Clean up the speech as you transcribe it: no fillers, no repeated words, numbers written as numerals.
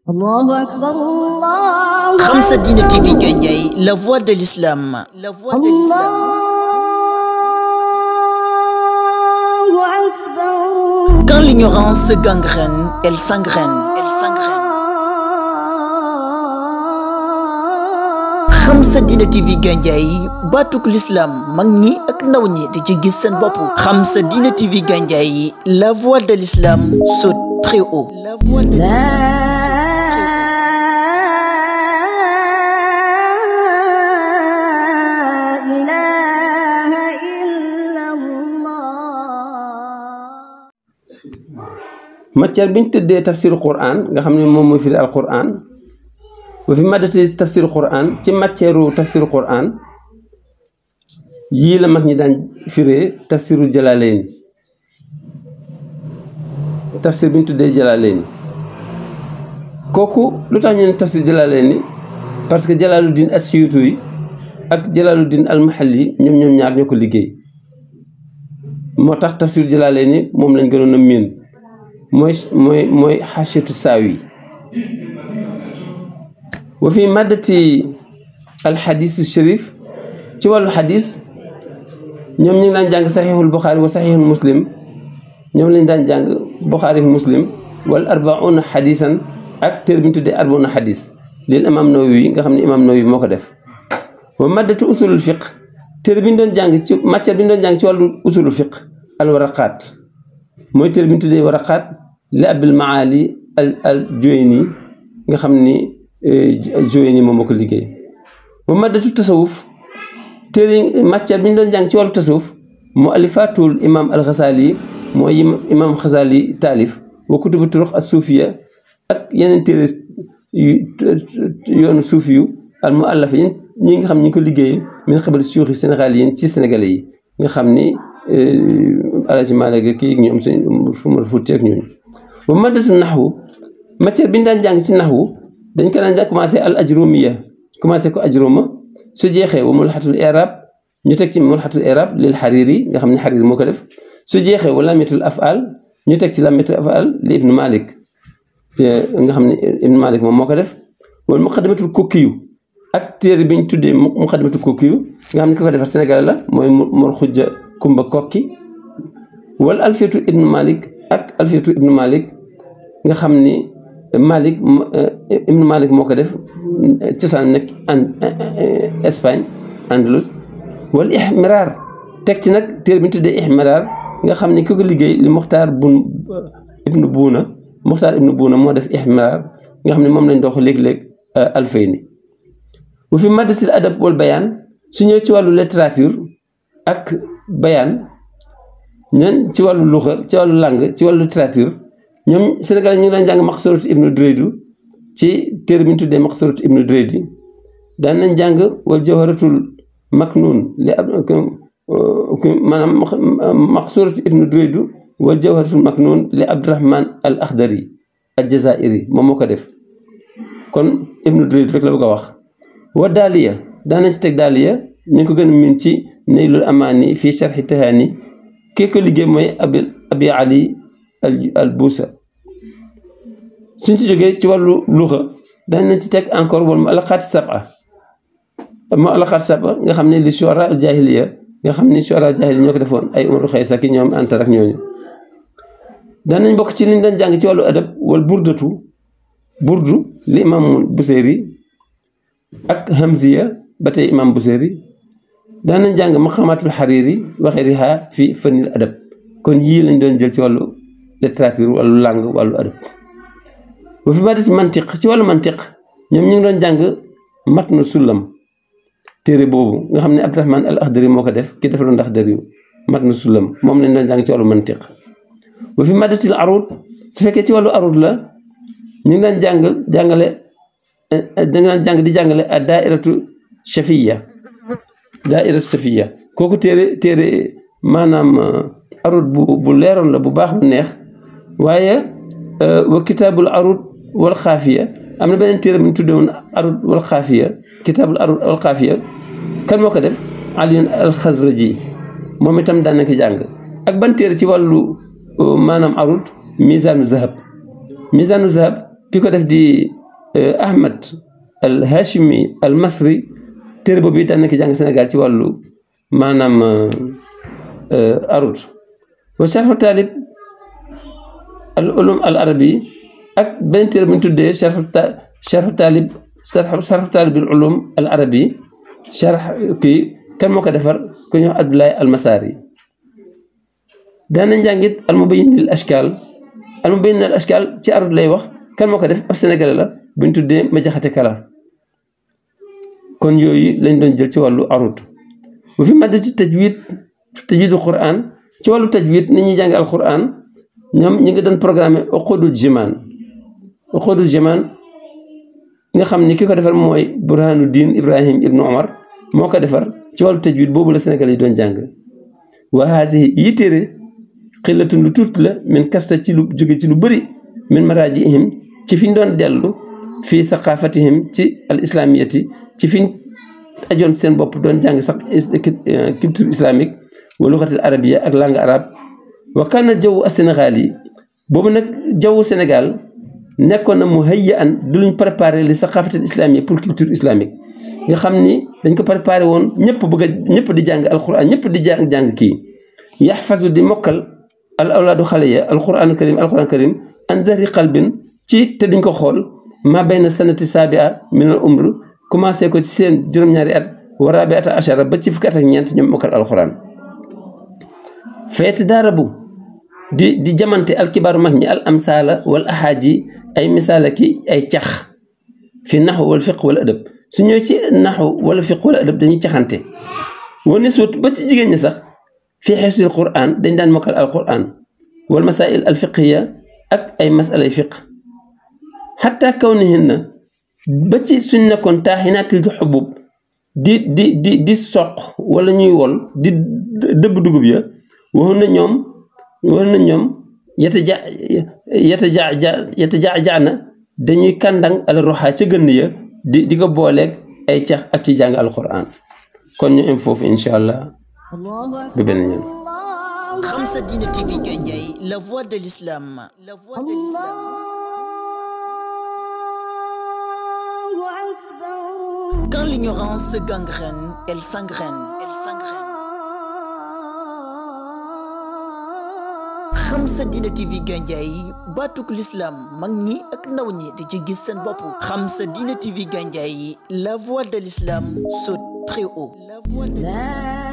الله أكبر الله Khamsa Dine TV Gandiaye, la voix de l'islam. الله أكبر. Quand l'ignorance gangrène, elle s'engraine. Khamsa Dine TV Gandiaye, batuk l'islam, mag ñi ak ndaw ñi di ci gis seen bopp. Khamsa Dine TV Gandiaye, la voix de l'islam saute très haut. La voix de l'islam. matière biñ tëddee tafsiru Qur'an nga xam ne moom mooy firi al Qur'an ba fi maddati tafsiru Qur'an ci matière tafsiru Qur'an yii la mag ñi daan firee tafsiru Jalalayn tafsir biñ tuddee Jalalayn kooku lu tax ñu ne tafsir Jalalayn parce que Jalaluddin as-Suyuti ak Jalaluddin al-Mahalli ñoom ñaar ñoo ko liggéey moo tax tafsir Jalalayn moom lañ gënoon a miin mooy xaasiyatu saawi wa fi maddati alxadis sharif ci wàllu xadis ñoom ñu ngi daan jàng saxiixul buxaari wa saxiixul muslim ñoom lañ daan jàng buxaari muslim wala arbauna xadisan ak téere bi ñu tuddee arbauna xadis lil imam Nawawi nga xam ne imam Nawawi moo ko def wa maddati usulul fiq téere bi ñu doon jàng ci matière bi ñu doon jàng ci wàllu usulul fiq al waraqaat mooy téere bi ñu tuddee waraqaat li abil maali al Juwayni nga xam ni Juwayni moom moo ko liggéey ba maddatu tasawuf téere matière bi ñu doon jàng ci wàllu tasawuf mu alifatul imam al Xasaali mooy imam Xasaali taalif wa kutubu turuq as suufiya ak yeneen téere yoonu suufi yu al mu allaf yi ñi nga xam ñi ko liggéey min xabal suyuux yi sénégal yi ci sénégalais yi nga xam ni Alaaji Maalik kii ñoom seen Umar Fuuti ak ñooñu ba maddatu naxwu matière bi ñu daan jàng ci naxwu dañ ko daan commencé al ajrumiya commencé ko ajruma su jeexee wa mulhatul i'rab ñu teg ci mulhatul i'rab lil Hariri nga xam ne Hariri moo ko def su jeexee wa lamiyatul af'al ñu teg ci lamiyatul af'al li Ibn Malik nga xam ne Ibn Malik moom moo ko def wala muqaddimatul Kokkiyu ak téere bi ñu tuddee muqaddimatul Kokkiyu nga xam ne ki ko defar Sénégal la mooy Mor Xujja Kumba Kokki wala alfiyatu Ibn Malik ak alfiyatu Ibn Malik nga xam ni Malik Ibn Malik moo ko def cosaan nekk Espagne Andalus wala Ihmiraar teg ci nag téere bi ñu tuddee Ihmiraar nga xam ni ki ko liggéey li Muxtaar Ibn Buuna moo def Ihmiraar nga xam ne moom lañ dox léeg-léeg Alfayni bu fi maddatil adab wal bayaan su ñëw ci wàllu littérature ak bayaan ñan ci wàllu luxa ci wàllu langue ci wàllu littérature ñoom Sénégal ñu ngi daan jàng Maqsuratu Ibnu Duraydi ci téere bi ñu tuddee Maqsuratu Ibnu Duraydi daan nañ jàng wal Jawharatul Maknuun li maanaam Maqsuratu Ibnu Duraydi wal Jawharatul Maknuun li Abdurahman al Akhdari al Jazairi moom moo ko def kon Ibnu Duraydi rek la bëgg a wax wa daaliya daan nañ ci teg daaliya ñu ngi ko gën a miin ci Naylul Amaani fii sharhi Tahaani kii ko liggéey mooy abi ali al buusa suñ ci jógee ci wàllu luxa dañ nañ ci teg encore wala mu alaqaat saba nga xam ne li shuara al jahiliya nga xam ne shuara al jahiliya ñoo ko defoon ay Umaru Xays ak ñoom Antar ak ñooñu daan nañ bokk ci liñ doon jàng ci wàllu adab wala burdu li imam Buseyri ak Hamziya ba tey imam Buseyri daan nañ jàng maqamatul Hariri waxee riha fi fanil adab kon yii lañ doon jël ci wàllu littérature wàllu langue wàllu adab bu fi maddati mantiq ci wàllu mantiq ñoom ñu ngi doon jàng matnu sullam téere boobu nga xam ne Abdurahman al Akhdari moo ko def ki defaloon Akhdari yu matnu sullam moom lañ doon jàng ci wàllu mantiq bu fi maddatil arud su fekkee ci wàllu arud la ñu ngi daan jàngale a daairatu shafiya kooku téere maanaam arud bu leeroon la bu baax bu neex waaye wa kitaabul arud wal xaafiya am na beneen téere bu ñu tuddee woon arud wal xaafiya kitaabul arud wal xaafiya kan moo ko def Ali al Xazraji moom itam daan na ko jàng ak ban téere ci wàllu maanaam arud misaanu zahab ki ki ko def di Ahmad al Hashimi al Masri téere boobu daan na ko jàng Sénégal ci wàllu maanaam arut wa sharhu taalib al ulum al arabi ak benn téere bu ñu tuddee sharhu taalib al ulum al arabi kii kan moo ko defar ku ñuy wax Abdoulaye al Masari daan nañ jàngit al mubayyin lil ashkal ci arut lay wax kan moo ko def ab sénégalais la bu ñu tuddee ma jaxate kala kon yooyu lañ doon jël ci wàllu arut bu fi madda ci tajwidu Qur'an ci wàllu tajwid ni ñuy jàng al Qur'an ñoom ñi ngi doon programme uqudul jimaan nga xam ni ki ko defar mooy Burhanuddin Ibrahim ibnu Omar moo ko defar ci wàllu tajwid boobu la Sénégal yi doon jàng wa haasihi yi téere xillatun lu tuut la min kasta ci lu jóge ci lu bëri min marajiihim ci fi ñu doon dellu fii saqaafatihim ci al islamiyati ci fi ñu ajoon seen bopp doon jàng sax culture islamique wa luxatil arabia ak langue arabe wa kana jaww a Sénégal yi boobu nag jawwu Sénégal nekkoon na mu hayya an du luñ préparé li saqaafatil islamia pour culture islamique nga xam ni dañ ko préparé woon ñëpp di jàng alquran ñëpp di jàng kii yaxfasu di mokkal al awlaadu xale ya alquran karim an zahri qalbin ci te duñ ko xool ma bayna sanati sabia min al umr commencé ko ci seen juróom-ñaari at wa rabiata achara ba ci fukki at ak ñeent ñoom mokkal alquran feeti daarabu di jamante alkibaaru mag ñi al amsaala wal ahaaji ay misaala ki ay cax fi naxu wal fiq wala adab su ñëwee ci naxu wala fiq wala adab dañuy caxante wane suut ba ci jigéen ñi sax fi xifsil quran dañ daan mokkal al quran wal masail al fiqiya ak ay masalay fiq xataa kawnihinna ba ci suñ nekkoon taaxinaatil du xubub di soq wala ñuy wol di dëbb dugub ya waxoon na ñoom yata jaana dañuy kàndang al roxa ca gënn ya di ko booleeg ay cax ak ci jàng alquran kon ñu am foofu incha allah ba benn ñoom Khamsa Dina TV Gandiaye, la voix de l'islam. Quand l'ignorance se gangrène, elle s'engraine. Khamsa Dina TV Gandiaye, baatuk l'islam mag ñi ak ndaw ñi di ci gis seen bopp. Khamsa Dina TV Gandiaye, la voix de l'islam saute très haut. La voix de l'islam.